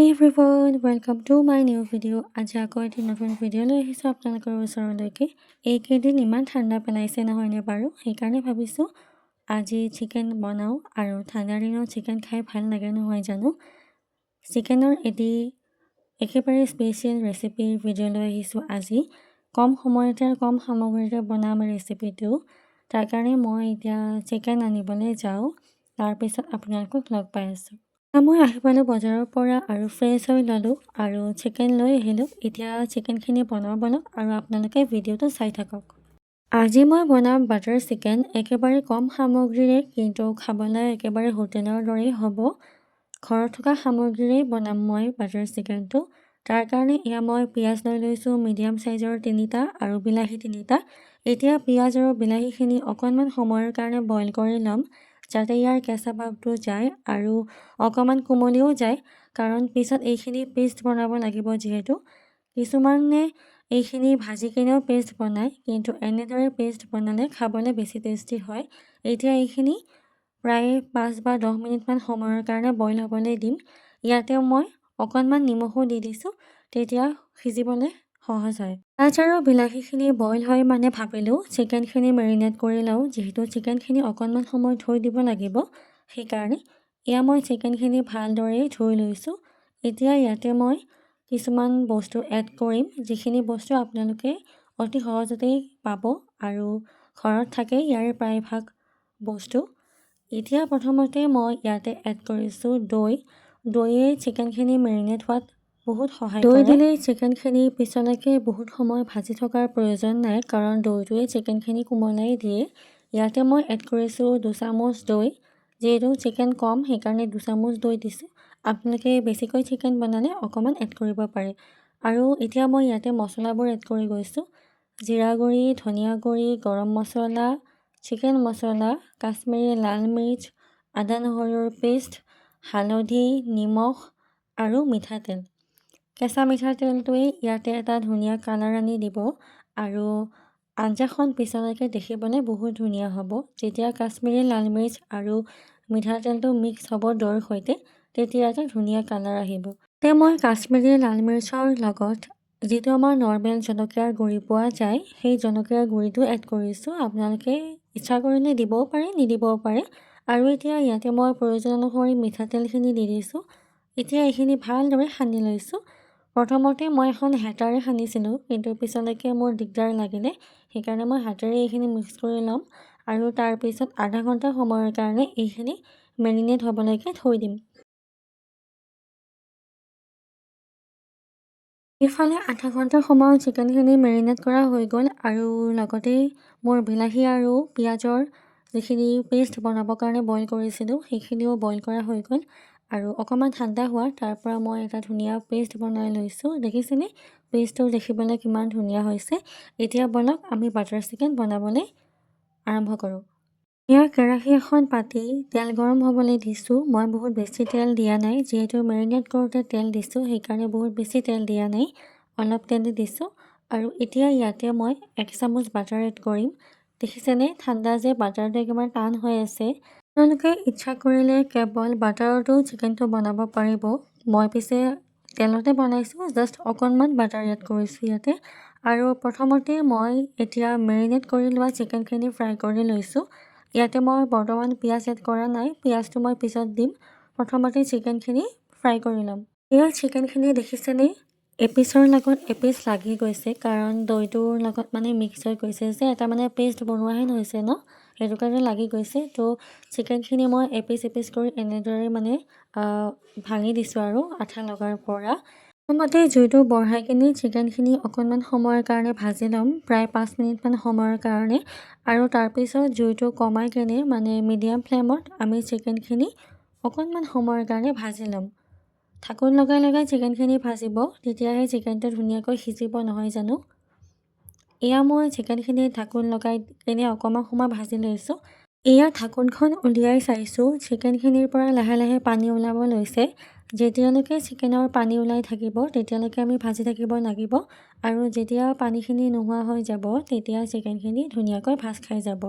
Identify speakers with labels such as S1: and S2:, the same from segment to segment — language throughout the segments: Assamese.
S1: Everyone, welcome to my new video. আজি আকৌ এটি নতুন ভিডিঅ' লৈ আহিছোঁ আপোনালোকৰ ওচৰলৈকে। এইকেইদিন ইমান ঠাণ্ডা পেলাইছে, নহয়নে বাৰু? সেইকাৰণে ভাবিছোঁ আজি চিকেন বনাওঁ আৰু ঠাণ্ডা দিনত চিকেন খাই ভাল লাগে, নহয় জানো? চিকেনৰ এটি একেবাৰে স্পেচিয়েল ৰেচিপিৰ ভিডিঅ' লৈ আহিছোঁ আজি। কম সময়তে আৰু কম সামগ্ৰীতে বনাম ৰেচিপিটো। তাৰ কাৰণে মই এতিয়া চিকেন আনিবলৈ যাওঁ, তাৰপিছত আপোনালোকক লগ পাই আছোঁ। মই আহি পালোঁ বজাৰৰ পৰা আৰু ফ্ৰেছ হৈ ল'লোঁ আৰু চিকেন লৈ আহিলোঁ। এতিয়া চিকেনখিনি বনাওঁ ব'লক আৰু আপোনালোকে ভিডিঅ'টো চাই থাকক। আজি মই বনাম বাটাৰ চিকেন, একেবাৰে কম সামগ্ৰীৰে, কিন্তু খাবলৈ একেবাৰে হোটেলৰ দৰেই হ'ব। ঘৰত থকা সামগ্ৰীৰেই বনাম মই বাটাৰ চিকেনটো। তাৰ কাৰণে এয়া মই পিঁয়াজ লৈ লৈছোঁ মিডিয়াম চাইজৰ তিনিটা আৰু বিলাহী তিনিটা। এতিয়া পিঁয়াজ আৰু বিলাহীখিনি অকণমান সময়ৰ কাৰণে বইল কৰি ল'ম, যাতে ইয়াৰ কেঁচা ভাৱটো যায় আৰু অকণমান কোমলিও যায়, কাৰণ পিছত এইখিনি পেষ্ট বনাব লাগিব যিহেতু। কিছুমানে এইখিনি ভাজি কিনেও পেষ্ট বনায়, কিন্তু এনেদৰে পেষ্ট বনালে খাবলৈ বেছি টেষ্টি হয়। এতিয়া এইখিনি প্ৰায় 5 বা 10 মিনিটমান সময়ৰ কাৰণে বইল হ'বলৈ দিম। ইয়াতে মই অকণমান নিমখো দি দিছোঁ, তেতিয়া সিজিবলৈ সহজ হয়। পিঁয়াজ আৰু বিলাহীখিনি বইল হয় মানে ভাবিলোঁ চিকেনখিনি মেৰিনেট কৰি লওঁ, যিহেতু চিকেনখিনি অকণমান সময় থৈ দিব লাগিব সেইকাৰণে। এয়া মই চিকেনখিনি ভালদৰে ধুই লৈছোঁ। এতিয়া ইয়াতে মই কিছুমান বস্তু এড কৰিম, যিখিনি বস্তু আপোনালোকে অতি সহজতেই পাব আৰু ঘৰত থাকে ইয়াৰে প্ৰায়ভাগ বস্তু। এতিয়া প্ৰথমতে মই ইয়াতে এড কৰিছোঁ দৈ। দৈয়ে চিকেনখিনি মেৰিনেট হোৱাত বহুত সহায়। দৈ দিলে চিকেনখিনি পিছলৈকে বহুত সময় ভাজি থকাৰ প্ৰয়োজন নাই, কাৰণ দৈটোৱে চিকেনখিনি কোমলাই দিয়ে। ইয়াতে মই এড কৰিছোঁ 2 চামুচ দৈ। যিহেতু চিকেন কম, সেইকাৰণে 2 চামুচ দৈ দিছোঁ। আপোনালোকে বেছিকৈ চিকেন বনালে অকণমান এড কৰিব পাৰে। আৰু এতিয়া মই ইয়াতে মছলাবোৰ এড কৰি গৈছোঁ: জিৰা গুড়ি, ধনিয়া গুড়ি, গৰম মছলা, চিকেন মছলা, কাশ্মীৰী লাল মিৰ্চ, আদা নহৰুৰ পেষ্ট, হালধি, নিমখ আৰু মিঠাতেল। কেঁচা মিঠাতেলটোৱে ইয়াতে এটা ধুনীয়া কালাৰ আনি দিব আৰু আঞ্জাখন পিছলৈকে দেখিবলৈ বহুত ধুনীয়া হ'ব। যেতিয়া কাশ্মীৰী লাল মিৰ্চ আৰু মিঠাতেলটো মিক্স হ'ব দৈৰ সৈতে, তেতিয়া এটা ধুনীয়া কালাৰ আহিব। তে মই কাশ্মীৰী লাল মিৰ্চৰ লগত যিটো আমাৰ নৰ্মেল জলকীয়াৰ গুড়ি পোৱা যায়, সেই জলকীয়াৰ গুড়িটো এড কৰিছোঁ। আপোনালোকে ইচ্ছা কৰিলে দিবও পাৰে, নিদিবও পাৰে। আৰু এতিয়া ইয়াতে মই প্ৰয়োজন অনুসৰি মিঠাতেলখিনি দি দিছোঁ। এতিয়া এইখিনি ভালদৰে সানি লৈছোঁ। প্ৰথমতে মই এখন হেতাৰে সানিছিলোঁ, কিন্তু পিছলৈকে মোৰ দিগদাৰ লাগিলে, সেইকাৰণে মই হাতেৰে এইখিনি মিক্স কৰি ল'ম আৰু তাৰপিছত আধা ঘণ্টা সময়ৰ কাৰণে এইখিনি মেৰিনেট হ'বলৈকে থৈ দিম। ইফালে আধা ঘণ্টা সময় চিকেনখিনি মেৰিনেট কৰা হৈ গ'ল আৰু লগতেই মোৰ বিলাহী আৰু পিঁয়াজৰ যিখিনি পেষ্ট বনাবৰ কাৰণে বইল কৰিছিলোঁ, সেইখিনিও বইল কৰা হৈ গ'ল আৰু অকণমান ঠাণ্ডা হোৱা তাৰ পৰা মই এটা ধুনীয়া পেষ্ট বনাই লৈছোঁ। দেখিছেনে, পেষ্টটো দেখিবলৈ কিমান ধুনীয়া হৈছে? এতিয়া ব'লক, আমি বাটাৰ চিকেন বনাবলৈ আৰম্ভ কৰোঁ। এয়া কেৰাহী এখন পাতি তেল গৰম হ'বলৈ দিছোঁ। মই বহুত বেছি তেল দিয়া নাই, যিহেতু মেৰিনেট কৰোঁতে তেল দিছোঁ, সেইকাৰণে বহুত বেছি তেল দিয়া নাই, অলপ তেল দিছোঁ। আৰু এতিয়া ইয়াতে মই 1 চামুচ বাটাৰ এড কৰিম। দেখিছেনে, ঠাণ্ডা যে বাটাৰটো একেবাৰে টান হৈ আছে। আপোনালোকে ইচ্ছা কৰিলে কেৱল বাটাৰতো চিকেনটো বনাব পাৰিব। মই পিছে তেলতে বনাইছোঁ, জাষ্ট অকণমান বাটাৰ এড কৰিছোঁ ইয়াতে। আৰু প্ৰথমতে মই এতিয়া মেৰিনেট কৰি লোৱা চিকেনখিনি ফ্ৰাই কৰি লৈছোঁ। ইয়াতে মই বৰ্তমান পিঁয়াজ এড কৰা নাই, পিঁয়াজটো মই পিছত দিম। প্ৰথমতে চিকেনখিনি ফ্ৰাই কৰি ল'ম। এয়া চিকেনখিনি দেখিছেনে, এপিচৰ লগত এপিচ লাগি গৈছে, কাৰণ দৈটোৰ লগত মানে মিক্স হৈ গৈছে যে এটা মানে পেষ্ট বনোৱাহেন হৈছে ন, সেইটো কাৰণে লাগি গৈছে। তো চিকেনখিনি মই এপিচ এপিচ কৰি এনেদৰে মানে ভাঙি দিছোঁ আৰু আঠা লগাৰ পৰা। প্ৰথমতে জুইটো বঢ়াই কিনে চিকেনখিনি অকণমান সময়ৰ কাৰণে ভাজি ল'ম, প্ৰায় 5 মিনিটমান সময়ৰ কাৰণে। আৰু তাৰপিছত জুইটো কমাই কিনে মানে মিডিয়াম ফ্লেমত আমি চিকেনখিনি অকণমান সময়ৰ কাৰণে ভাজি ল'ম। ঢাকোন লগাই লগাই চিকেনখিনি ভাজিব, তেতিয়াহে চিকেনটো ধুনীয়াকৈ সিজিব, নহয় জানো? এয়া মই চিকেনখিনি ঢাকোন লগাই কিনে অকণমান সময় ভাজি লৈছোঁ। এয়া ঢাকোনখন উলিয়াই চাইছোঁ, চিকেনখিনিৰ পৰা লাহে লাহে পানী ওলাব লৈছে। যেতিয়ালৈকে চিকেনৰ পানী ওলাই থাকিব, তেতিয়ালৈকে আমি ভাজি থাকিব লাগিব আৰু যেতিয়া পানীখিনি নোহোৱা হৈ যাব, তেতিয়া চিকেনখিনি ধুনীয়াকৈ ভাজ খাই যাব।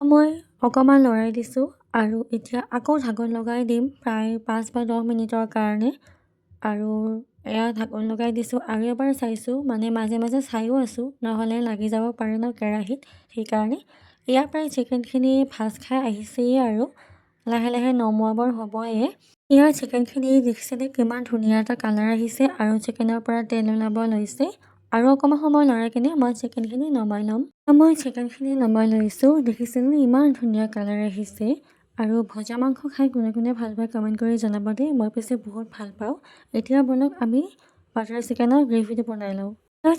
S1: মই অকণমান লৰাই দিছোঁ আৰু এতিয়া আকৌ ঢাকোন লগাই দিম প্ৰায় 5 বা 10 মিনিটৰ কাৰণে। আৰু এয়া ঢাকোন লগাই দিছোঁ আৰু এবাৰ চাইছোঁ, মানে মাজে মাজে চায়ো আছোঁ, নহ'লে লাগি যাব পাৰে ন কেৰাহীত, সেইকাৰণে। ইয়াৰ প্ৰায় চিকেনখিনি ভাজ খাই আহিছেই আৰু লাহে লাহে নমোৱাবৰ হ'বয়ে। ইয়াৰ চিকেনখিনি দেখিছেনে, কিমান ধুনীয়া এটা কালাৰ আহিছে আৰু চিকেনৰ পৰা তেল ওলাব লৈছে। আৰু অকণমান সময় লৰাই কিনে মই চিকেনখিনি নমাই ল'ম। মই চিকেনখিনি নমাই লৈছোঁ। দেখিছেনে, ইমান ধুনীয়া কালাৰ আহিছে। আৰু ভজা মাংস খাই কোনে কোনে ভাল পায়, কমেণ্ট কৰি জনাব দেই। মই পিছে বহুত ভাল পাওঁ। এতিয়া ব'লক, আমি বাটাৰ চিকেনৰ গ্ৰেভিটো বনাই লওঁ।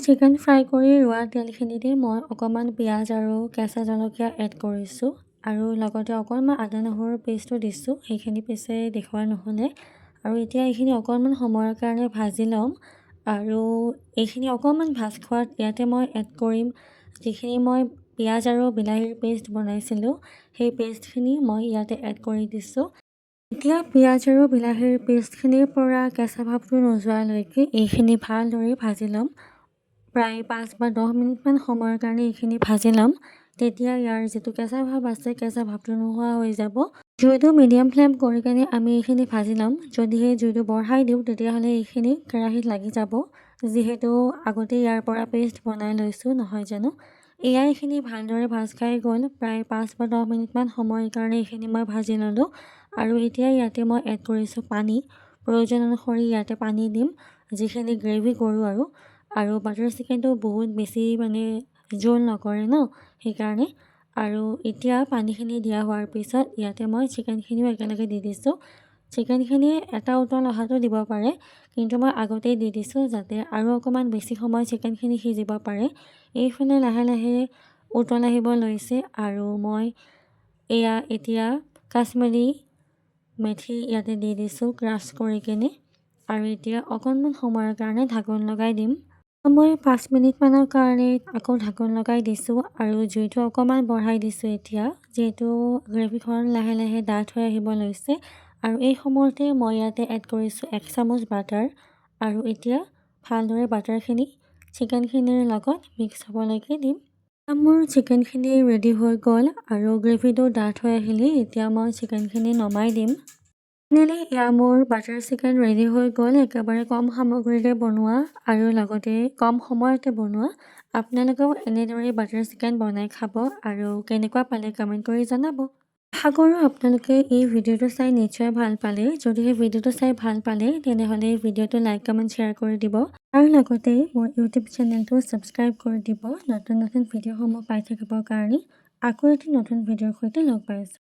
S1: চিকেন ফ্ৰাই কৰি ৰোৱা তেলখিনিতে মই অকণমান পিঁয়াজ আৰু কেঁচা জলকীয়া এড কৰিছোঁ আৰু লগতে অকণমান আদা নহৰুৰ পেষ্টটো দিছোঁ। সেইখিনি পিছে দেখুওৱা নহ'লে। আৰু এতিয়া এইখিনি অকণমান সময়ৰ কাৰণে ভাজি ল'ম। আৰু এইখিনি অকণমান ভাজ খোৱাত ইয়াতে মই এড কৰিম যিখিনি মই পিঁয়াজ আৰু বিলাহীৰ পেষ্ট বনাইছিলোঁ, সেই পেষ্টখিনি মই ইয়াতে এড কৰি দিছোঁ। এতিয়া পিঁয়াজ আৰু বিলাহীৰ পেষ্টখিনিৰ পৰা কেঁচা ভাৱটো নোযোৱালৈকে এইখিনি ভালদৰে ভাজি ল'ম। প্ৰায় 5 বা 10 মিনিটমান সময়ৰ কাৰণে এইখিনি ভাজি ল'ম। তেতিয়া ইয়াৰ যিটো কেঁচা ভাৱ আছে, কেঁচা ভাৱটো নোহোৱা হৈ যাব। জুইটো মিডিয়াম ফ্লেম কৰি কেনে আমি এইখিনি ভাজি ল'ম। যদিহে জুইটো বঢ়াই দিওঁ, তেতিয়াহ'লে এইখিনি কেৰাহীত লাগি যাব, যিহেতু আগতে ইয়াৰ পৰা পেষ্ট বনাই লৈছোঁ, নহয় জানো? এয়া এইখিনি ভালদৰে ভাজ খাই গ'ল। প্ৰায় 5 বা 10 মিনিটমান সময়ৰ কাৰণে এইখিনি মই ভাজি ল'লোঁ। আৰু এতিয়া ইয়াতে মই এড কৰিছোঁ পানী। প্ৰয়োজন অনুসৰি ইয়াতে পানী দিম, যিখিনি গ্ৰেভি কৰোঁ। আৰু বাটাৰ চিকেনটো বহুত বেছি মানে জোল নকৰে ন, সেইকাৰণে। আৰু এতিয়া পানীখিনি দিয়া হোৱাৰ পিছত ইয়াতে মই চিকেনখিনিও একেলগে দি দিছোঁ। চিকেনখিনি এটা উতল অহাতো দিব পাৰে, কিন্তু মই আগতেই দি দিছোঁ, যাতে আৰু অকণমান বেছি সময় চিকেনখিনি সিজিব পাৰে। এইফালে লাহে লাহে উতল আহিব লৈছে আৰু মই এয়া এতিয়া কাশ্মীৰী মেথি ইয়াতে দি দিছোঁ ক্ৰাছ কৰি কিনে। আৰু এতিয়া অকণমান সময়ৰ কাৰণে ঢাকোন লগাই দিম। মই 5 মিনিটমানৰ কাৰণে আকৌ ঢাকোন লগাই দিছোঁ আৰু জুইটো অকণমান বঢ়াই দিছোঁ এতিয়া, যিহেতু গ্ৰেভিখন লাহে লাহে ডাঠ হৈ আহিব লৈছে। আৰু এই সময়তে মই ইয়াতে এড কৰিছোঁ এক চামুচ বাটাৰ। আৰু এতিয়া ভালদৰে বাটাৰখিনি চিকেনখিনিৰ লগত মিক্স হ'বলৈকে দিম। মোৰ চিকেনখিনি ৰেডি হৈ গ'ল আৰু গ্ৰেভিটো ডাঠ হৈ আহিলে এতিয়া মই চিকেনখিনি নমাই দিম। ফাইনেলি এয়া মোৰ বাটাৰ চিকেন ৰেডি হৈ গ'ল। একেবাৰে কম সামগ্ৰীৰে বনোৱা আৰু লগতে কম সময়তে বনোৱা। আপোনালোকেও এনেদৰে বাটাৰ চিকেন বনাই খাব আৰু কেনেকুৱা পালে কমেণ্ট কৰি জনাব। আশা কৰোঁ আপোনালোকে এই ভিডিঅ'টো চাই নিশ্চয় ভাল পালে। যদিহে ভিডিঅ'টো চাই ভাল পালে, তেনেহ'লে ভিডিঅ'টো লাইক, কমেণ্ট, শ্বেয়াৰ কৰি দিব আৰু লগতে মোৰ ইউটিউব চেনেলটো ছাবস্ক্ৰাইব কৰি দিব, নতুন নতুন ভিডিঅ'সমূহ পাই থাকিবৰ কাৰণে। আকৌ এটি নতুন ভিডিঅ'ৰ সৈতে লগ পাই আছোঁ।